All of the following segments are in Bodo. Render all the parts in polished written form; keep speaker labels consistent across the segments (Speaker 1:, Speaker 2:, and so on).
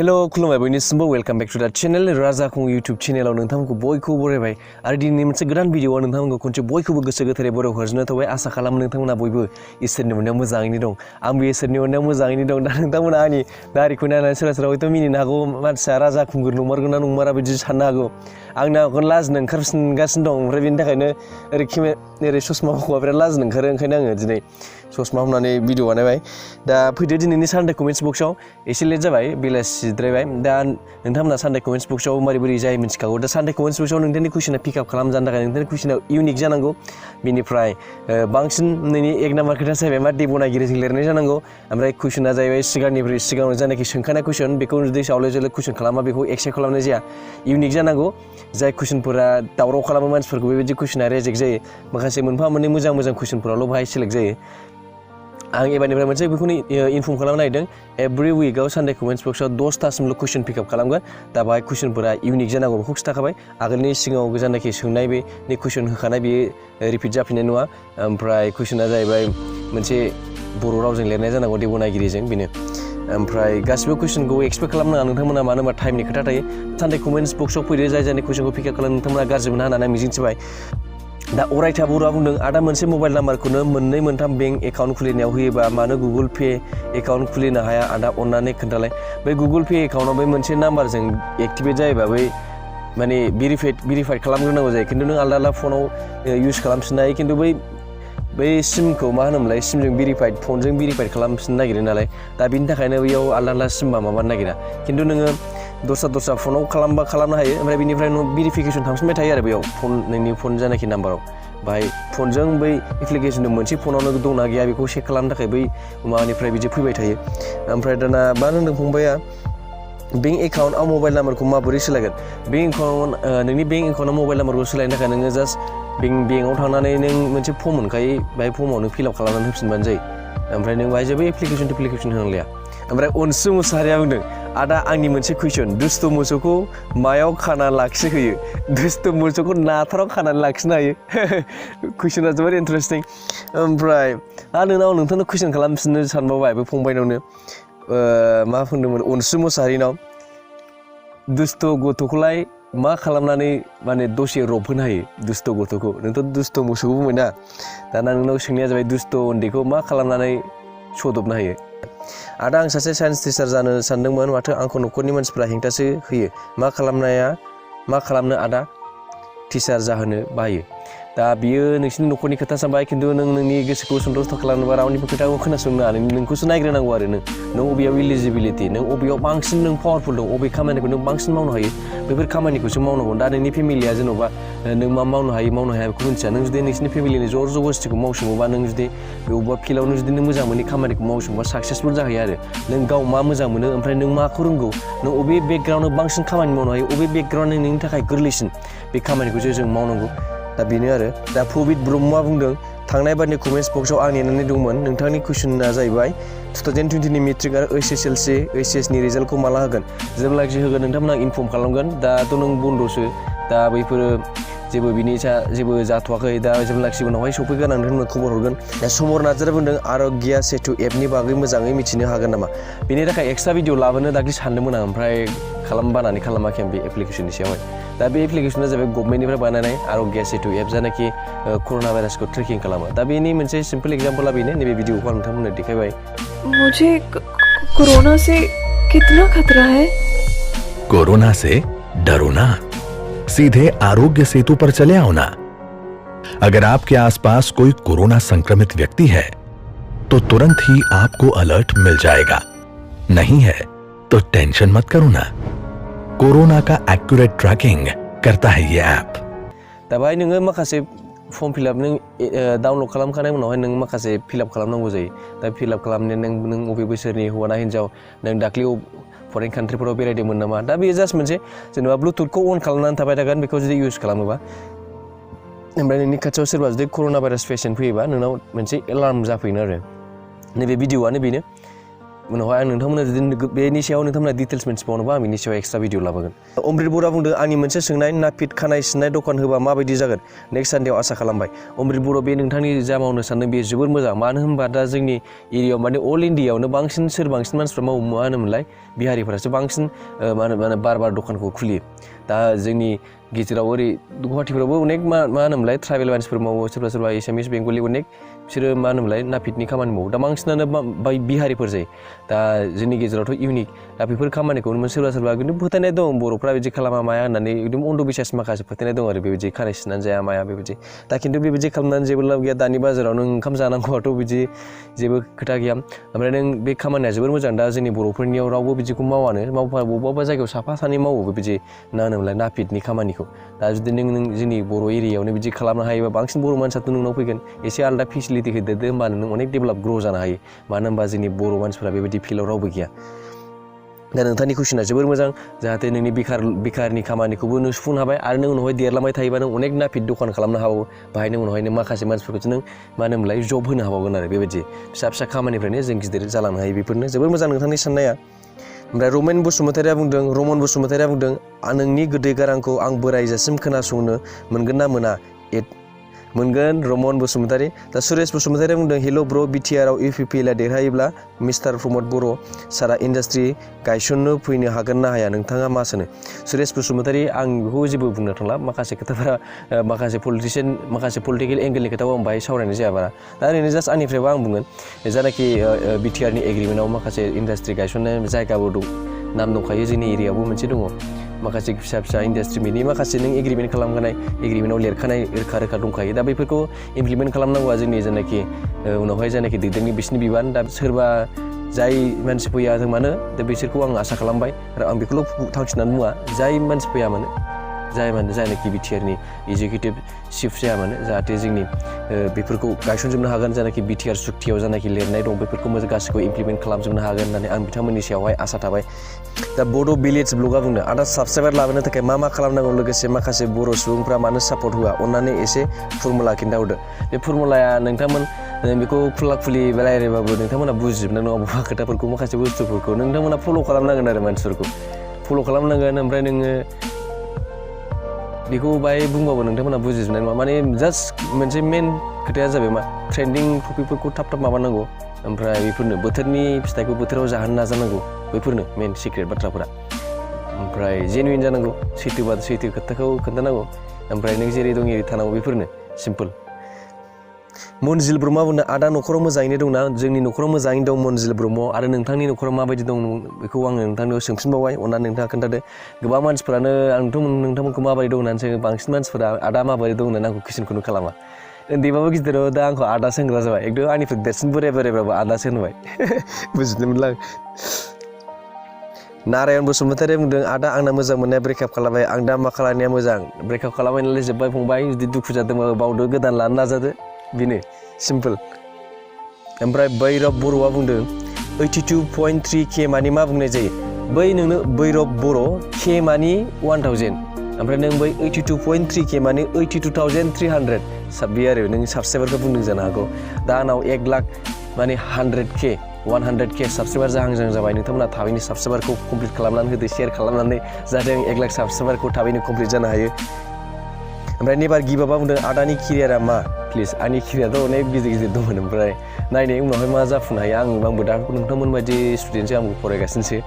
Speaker 1: हेलो खुलुमबाय बयनिसिमबो वेलकाम बैक टू दा चैनल राजाखौ यूट्यूब चैनलाव नोंथांमोनखौ बयखौबो बरायबाय आरो दिनै मोनसे गोदान भिडिअआव नोंथांमोनखौ खनसे बयखौबो गोसो गोथारै बराय हरजोबनो थाबाय आसा खालामो नोंथांमोना बयबो इसोरनि अननायाव मोजाङैनो दं आंबो इसोरनि अननायाव मोजाङैनो दं दा नोंथांमोना आंनि दारिखौ नायनानै सोरबा सोरबा हयथ' मिनिनो हागौ मानसिया राजा खुंगुर नंमारगोन ना नंमारा बिदि साननो हागौ आंना आगोल लाजिनो ओंखारगासिनो दं ओमफ्राय बेनि थाखायनो ओरै ससमा हौवा बिराद लाजिनो ओंखारो ओंखायनो आङो दिनै ससमा हमनानै भिडिअ बानायबाय दा फैदो दिनैनि सानडे कमेन्ट्स बक्सआव एसे लेट जाबाय बेलासिद्रायबाय दा नोंथांमोना सानडे कमेन्ट्स बक्सआव मारै जायो मिथिखागौ दा सानडे कमेन्ट्स बक्सआव नोंथांनि कुइसना पिकआप खालामजानो थाखाय नोंथांनि कुइसना इउनिक जानांगौ बेनिफ्राय बांसिन नोंनि एक नाम्बार खोथाया जाहैबाय मा देब' नागिरिजों लिरनाय जानांगौ ओमफ्राय कुइसना जाहैबाय सिगाङाव जायनाखि सोंखानाय कुइसन बेखौ जुदि सावले जले कुइसन खालामा बेखौ एक्सेप्ट खालामनाय जाया इउनिक जानांगौ जाय कुइसनफोरा दावराव खालामो मानसिफोरखौ बेबायदि कुइसना रेजेक्ट जायो माखासे मोनफा मोननै मोजां कुइसनफोरावल' बाहाय सेलेक्ट जायो आं एबारनिफ्राय मोनसे बेखौनो इनफर्म खालामनो नागिरदों एभ्रि उइकआव सानडे कमेन्ट्स बक्सआव 10थासिमल' कुइसन पिकआप खालामगोन दा बाहाय कुइसनफोरा इउनिक जानांगौ बेखौ खिथाखाबाय आगोलनि सिगाङाव जायनाखि सोंनाय बेनि कुइसन होखानाय बेयो रिपिट जाफिननाय नङा ओमफ्राय कुइसना जाहैबाय मोनसे बर' रावजों लिरनाय जानांगौ देब'नागिरिजों बेनो ओमफ्राय गासिबो कुइसनखौ एक्सपेक्ट खालामनाङा नोंथांमोना मानो होनबा टाइमनि खोथा थायो सानडे कमेन्ट्स बक्सआव फैदो जाय कुइसनखौ पिकआप खालाम नोंथांमोना गाज्रि मोना होननानै आं मिजिंथिबाय दा अरायथा बर'आ बुंदों आदा मोनसे मबाइल नाम्बारखौनो मोननै मोनथाम बेंक एकाउन्ट खुलिनायाव होयोबा मानो गुगोल पे एकाउन्ट खुलिनो हाया आदा अननानै खोन्थालाय बै गुगोल पे एकाउन्टआव बै मोनसे नाम्बारजों एक्टिभेट जायोबा बै माने भेरिफाइड खालामग्रोनांगौ जायो खिन्थु नों आलदा फनाव इउज खालामफिननो हायो खिन्थु बै सिमखौ मा होनोमोनलाय सिमजों भेरिफाइड फनजों भेरिफाइड खालामफिननो नागिरो नालाय दा बिनि थाखायनो बैयाव आलदा सिमबा माबानो नागिरा खिन्थु नोङो दस्रा फनाव खालामनो हायो ओमफ्राय बिनिफ्राय भेरिफिकेसन थांफिनबाय थायो आरो बेयाव नोंनि फन जानाखि नाम्बाराव बाहाय फनजों बै एप्लिकेसनजों मोनसे फनावनो दंना गैया बेखौ चेक खालामनो थाखाय बै माबानिफ्राय बिदि फैबाय थायो ओमफ्राय दाना मा होनदों फंबाया बेंक एकाउन्टआव मबाइल नाम्बारखौ माबोरै सोलायगोन नोंनि बेंक एकाउन्टआव मबाइल नाम्बारखौ सोलायनो थाखाय नोङो जास्ट बेंकआव थांनानै नों मोनसे फर्म मोनखायो बाहाय फर्मआव नों फिलआप खालामनानै होफिनबानो जायो ओमफ्राय नों बाहाय जेबो एप्लिकेसन होनांलाया ओमफ्राय अनसु मुसाहारिया बुंदों आदा आंनि मोनसे कुइसन दुस्थ' मोसौखौ मायाव खाना लाखिनो होयो दुस्थ' मोसौखौ नाथाराव खानानै लाखिनो हायो कुइसना जोबोर इन्टारेस्टिं ओमफ्राय नोंथांनो कुइसन खालामफिननो सानबावबाय बे फंबायनावनो मा बुंदोंमोन अनसु मुसाहारिनाव दुस्थ' गथ'खौलाय मा खालामनानै माने दसे रबहोनो हायो दुस्थ' गथ'खौ नोंथ' दुस्थ' मोसौखौ बुंबाय ना दाना नोंनाव सोंनाया जाबाय दुस्थ' उन्दैखौ मा खालामनानै सदबनो हायो आदा आं सासे साइन्स टिचार जानो सानदोंमोन माथो आंखौ न'खरनि मानसिफ्रा हेंथासो होयो मा खालामनो आदा टिचार जाहोनो बायो दा बियो नोंसिनि न'खरनि खोथा सानबाय खिन्थु नों नोंनि गोसोखौ सन्थुस्ट खालामनोबा रावनिबो खोथाखौ खोनासंनो नाङा नोंखौसो नायग्रोनांगौ आरो नों अबेयाव इलिजिबिलिटि नों अबेयाव बांसिन नों पावारफुल दं अबे खामानिखौ नों बांसिन मावनो हायो बेफोर खामानिखौसो मावनांगौ दा नोंनि फेमिलिया जेन'बा नों मा मावनो हायो मावनो हाया बेखौ मिन्थिया नों जुदि नोंसिनि फेमिलिनि जबरदस्तिखौ मावसोमोबा नों जुदि बबेबा फिल्डआव नों जुदि नों मोजां मोनै खामानिखौ मावसोमोबा साक्सेसफुल जाहैयो आरो नों गाव मा मोजां मोनो ओमफ्राय नों माखौ रोंगौ नों अबे बेकग्राउन्डआव बांसिन खामानि मावनो हायो अबे बेकग्राउन्डआ नोंनि थाखाय गोरलैसिन बे खामानिखौसो जों मावनांगौ दा बेनो आरो दा प्रबित ब्रह्मआ बुंदों थांनाय बारनि कमेन्ट्स बक्सआव आं नेनानै दंमोन नोंथांनि कुइसना जाहैबाय 2020 नि मेट्रिक आरो ओइचएसनि रिजाल्टखौ माला होगोन जेब्लाखि होगोन नोंथांमोना इनफर्म खालामगोन दाथ' नों बन्द'सो दा बैफोरो जेबो जाथ'वाखै दा जेब्लाखि उनावहाय सफैगोन आं नोंथांनो खबर हरगोन दा समर नार्जारिया बुंदों आर'ग्या सेतु एपनि बागै मोजाङै मिथिनो हागोन नामा बेनि थाखाय एक्सट्रा भिडिअ लाबोनो दाख्लै सानदोंमोन आं ओमफ्राय बानानै खालामाखै आं बे एप्लिकेसननि सायावहाय दा बे एप्लिकेसना जाबाय गभर्नमेन्टनिफ्राय बानायनाय आर'ग्या सेतु एप जायनाखि कर'ना भाइरासखौ ट्रेकिं खालामो दा बेनि मोनसे सिम्पल एग्जाम्पला बेनो नैबे भिडिअखौ आं नोंथांमोननो देखायबाय
Speaker 2: मुझे कोरोना से कितना खतरा है
Speaker 3: कोरोना से डरो ना सीधे आरोग्य सेतु पर चले आओ ना अगर आपके आसपास कोई कोरोना संक्रमित व्यक्ति है तो तुरंत ही आपको अलर्ट मिल जाएगा नहीं है तो टेंशन मत करो ना कोरोना का एक्यूरेट ट्रैकिंग करता है ये ऐप
Speaker 1: दा बाहाय नोङो माखासे फर्म फिलआप नों डाउनलड खालामखानाय उनावहाय नों माखासे फिलआप खालामनांगौ जायो दा फिलआप खालामनानै नों अबे बोसोरनि हौवा ना हिन्जाव नों दाख्लै फरेन कान्ट्रिफोराव बेरायदोंमोन नामा दा बेयो जास्ट मोनसे जेनेबा ब्लुटुथखौ अन खालामनानै थाबाय थागोन बेखौ जुदि इउज खालामोबा ओमफ्राय नोंनि खाथियाव सोरबा जुदि कर'ना भाइरास पेसेन्ट फैयोबा नोंनाव मोनसे एलार्म जाफैगोन आरो नैबे भिडिअआनो बेनो उनावहाय आं नोंथांमोना जुदि बेनि सायाव नोंथांमोना डिटेल्स मिन्थिबावनोबा आं बेनि सायाव एक्सट्रा भिडिअ लाबोगोन अमृत बर'आ बुंदों आंनि मोनसे सोंनाय नापित खानाय सिननाय दखान होबा माबायदि जागोन नेक्स्ट सानडेआव आसा खालामबाय अमृत बर' बे नोंथांनि जा मावनो सानदों बेयो जोबोर मोजां मानो होनबा दा जोंनि एरियायाव माने अल इण्डियायावनो बांसिन मानसिफ्रा मावो मा होनोमोनलाय बिहारिफोरासो बांसिन मा होनो बार दखानखौ खुलियो दा जोंनि गेजेराव ओरै गुवाहाटिफोरावबो अनेक मा होनोमोनलाय ट्राइबेल मानसिफोर मावो सोरबा एसामिस बेंगलि अनेक बिसोरो मा होनोमोनलाय नापितनि खामानि मावो दा बांसिनानो बिहारिफोर जायो दा जोंनि गेजेरावथ' इउनिक दा बेफोर खामानिखौ सोरबा खिन्थु फोथायनाय दं बर'फ्रा बिदि खालामा माया होननानै एकदम अन्धबिश्वास माखासे फोथायनाय दं आरो बेबायदि खानाय सिननानै जाया माया बेबायदि दा खिन्थु बेबायदि खालामनानै जेबो लाब गैया दानि बाजाराव नों ओंखाम जानांगौआथ' बिदि जेबो खोथा गैया ओमफ्राय नों बे खामानिया जोबोर मोजां दा जोंनि बर'फोरनियाव रावबो बिदिखौ मावानो बबेबा जायगायाव साफा सानै मावो बेबायदि मा होनोमोनलाय नापितनि खामानिखौ दा जुदि नों जोंनि बर' एरियायावनो बिदि खालामनो हायोबा बांसिन बर' मानसियाथ' नोंनाव फैगोन एसे आलादा फेसिलिटि होदेरदो होमबानो नों अनेक डेभेलप ग्र' जानो हायो मानो होनबा जोंनि बर' मानसिफोरा बेबायदि फिल्डआव रावबो गैया दा नोंथांनि कुइसना जोबोर मोजां जाहाथे नोंनि बेखारनि खामानिखौबो नों सुफुंनो हाबाय आरो नों उनावहाय देरलांबाय थायोबा नों अनेक नापित दखान खालामनो हाबावो बाहाय नों उनावहाय नों माखासे मानसिफोरखौ नों मा होनोमोनलाय जब होनो हाबावगोन आरो बेबायदि फिसा खामानिफ्रायनो जों गिदिर जालांनो हायो बेफोरनो जोबोर मोजां नोंथांनि साननाया ओमफ्राय रमन बसुमतारिया बुंदों नोंनि गोदै गारांखौ आं बोरायजासिम खोनासंनो मोनगोन ना मोना मोनगोन रमन बसुमतारि दा सुरेश बसुमतारिया बुंदों हेल' ब्र बिटिआरआव इउपिपिएलआ देरहायोब्ला मिस्टार प्रमद बर' सारा इन्डास्ट्रि गायसननो फैनो हागोन ना हाया नोंथाङा मा सानो सुरेश बसुमतारि आं बेखौ जेबो बुंनो थांला माखासे खोथाफोरा माखासे पलिटिकेल एंगेलनि खोथाखौ आं बाहाय सावरायनाय जाया बारा दा ओरैनो जास्ट आंनिफ्रायबो आं बुंगोन जानाखि बिटिआरनि एग्रिमेन्टआव माखासे इन्डास्ट्रि गायसननाय जायगाबो दं नाम दंखायो जोंनि एरियायावबो मोनसे दङ माखासे फिसा इन्डास्ट्रि बेनि माखासे नों एग्रिमेन्ट खालामखानाय एग्रिमेन्टआव लिरखानाय रोखा दंखायो दा बेफोरखौ इमप्लिमेन्ट खालामनांगौआ जोंनि जायनाखि उनावहाय जायनाखि दैदेनगिरि बिसोरनि बिबान दा सोरबा जाय मानसि फैयाथों मानो दा बिसोरखौ आं आसा खालामबाय आरो आं बेखौल' थांखिनानै बुङा जाय मानसि फैया मानो जायनाखि बिटिआरनि एजुकेटिभ चिफ जाया मानो जाहाथे जोंनि बेफोरखौ गायसनजोबनो हागोन जायनाखि बिटिआर सुक्तियाव जायनाखि लिरनाय दं बेफोरखौ मोजां गासैखौ इमप्लिमेन्ट खालामजोबनो हागोन होननानै आं बिथांमोननि सायावहाय आसा थाबाय दा बड' भिलेज ब्लगआ बुंदों आदा साबसक्राइबार लाबोनो थाखाय मा खालामनांगौ लोगोसे माखासे बर' सुबुंफ्रा मानो सापर्ट होआ अन्नानै एसे फर्मुला खिन्थाहरदो बे फर्मुलाया नोंथांमोन बेखौ खुला खुलि रायलायबाबो नोंथांमोना बुजिजोबनाय नङा बबेबा खोथाफोरखौ माखासे बुस्थुफोरखौ नोंथांमोना फल' खालामनांगोन आरो मानसिफोरखौ फल' खालामनांगोन ओमफ्राय नोङो बेखौ बाहाय बुंबाबो नोंथांमोना बुजिजोबनाय नङा माने जास्ट मोनसे मेन खोथाया जाबाय मा ट्रेन्डिं टपिकफोरखौ थाब माबानांगौ ओमफ्राय बेफोरनो बोथोरनि फिथाइखौ बोथोराव जाहोनो नाजानांगौ बेफोरनो मेन सिक्रेट बाथ्राफोरा ओमफ्राय जेनुइन जानांगौ सैथो खोथाखौ खोन्थानांगौ ओमफ्राय नों जेरै दं एरै थानांगौ बेफोरनो सिम्पोल मनजिल ब्रह्मआ बुंदों आदा न'खराव मोजाङैनो दंना जोंनि न'खराव मोजाङैनो दं मनजिल ब्रह्म आरो नोंथांनि न'खराव माबायदि दं बेखौ आङो नोंथांनियाव सोंफिनबावबाय अननानै नोंथाङा खोन्थादो गोबां मानसिफोरानो आंथ' नोंथांमोनखौ माबोरै दं होननानै सोङो बांसिन मानसिफोरा आदा माबोरै दं होननानै आंखौ कुइसनखौनो खालामा उन्दैबाबो गिदिराव दा आंखौ आदासो होनग्रा जाबाय एकदम आंनिफ्राय देरसिन बोरायबाबो आदासो होनबाय बुजिनो मोनला नारायण बसुमतारी बुंदों आदा आंना मोजां मोननाया ब्रेकआप खालामबाय आं दा मा खालामनाया मोजां ब्रेकआप खालामबाय नालाय जोब्बाय फंबाय जुदि दुखु जादोंबाबो बावदो गोदान लानो नाजादो बेनो सिम्पोल ओमफ्राय बैरब बर'आ बुंदों 82.3K मानि मा बुंनाय जायो बै नोंनो बैरब बर' K मानि 1000 ओमफ्राय नों बै 82.3K मानि 82,300 बे आरो नों साबसक्राइबारखौ बुंदों जानो हागौ दा आंनाव 1 लाख माने 100K साबसक्राइबार जाहां जाबाय नोंथांमोना थाबैनो साबसक्राइबारखौ कमप्लिट खालामनानै होदो शेयार खालामनानै जाहाथे आं 1 लाख साबसक्राइबारखौ थाबैनो कमप्लिट जानो हायो ओमफ्राय नेभार गिभ आपआ बुंदों आदानि केरियारा मा प्लिज आंनि केरियारथ' अनेक गिदिर दंमोन ओमफ्राय नायनाय उनावहाय मा जाफुंनो हायो आंबो दा नोंथांमोन बायदि स्टुडेन्टसो आंबो फरायगासिनोसो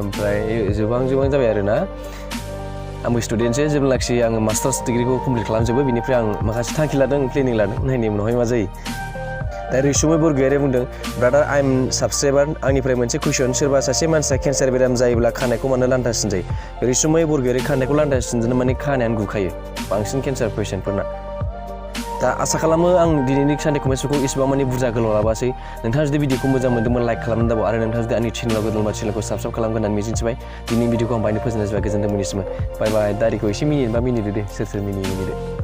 Speaker 1: ओमफ्राय जोबां जाबाय आरोना आंबो स्टुडेन्टसो जेब्लाखि आङो मास्टार्स डिग्रिखौ कमप्लिट खालामजोबो बेनिफ्राय आं माखासे थांखि लादों प्लेनिं लादों नायनाय उनावहाय मा जायो दा रैसुमै बरगयारि बुंदों ब्रादार आइ एम साबसक्राइबार आंनिफ्राय मोनसे कुइसन सोरबा सासे मानसिया केन्सार बेराम जायोब्ला खानायखौ मानो लान्दासिन जायो रैसुमै बरगयारि खानायखौ लान्दासिन जानो माने खानायानो गुखायो बांसिन केन्सार पेसेन्टफोरना दा आसा खालामो आं दिनैनि सानडे कमेन्ट्सखौ इसेबां माने बुरजा गोलाव लाबासै नोंथाङा जुदि भिडिअखौ मोजां मोन्दोंमोन लाइक खालामनो दाबाव आरो नोंथाङा जुदि आंनि चेनेलाव गोदानबा चेनेलखौ साबस्क्राइब खालामगोन होननानै मिजिंथिबाय दिनैनि भिडिअखौ आं बायनो फोजोबनाय जाबाय गोजोन्थों मिनिसिमोन बाय दारिखौ एसे मिनिट बा मिनिदो दे सोर मिनिदो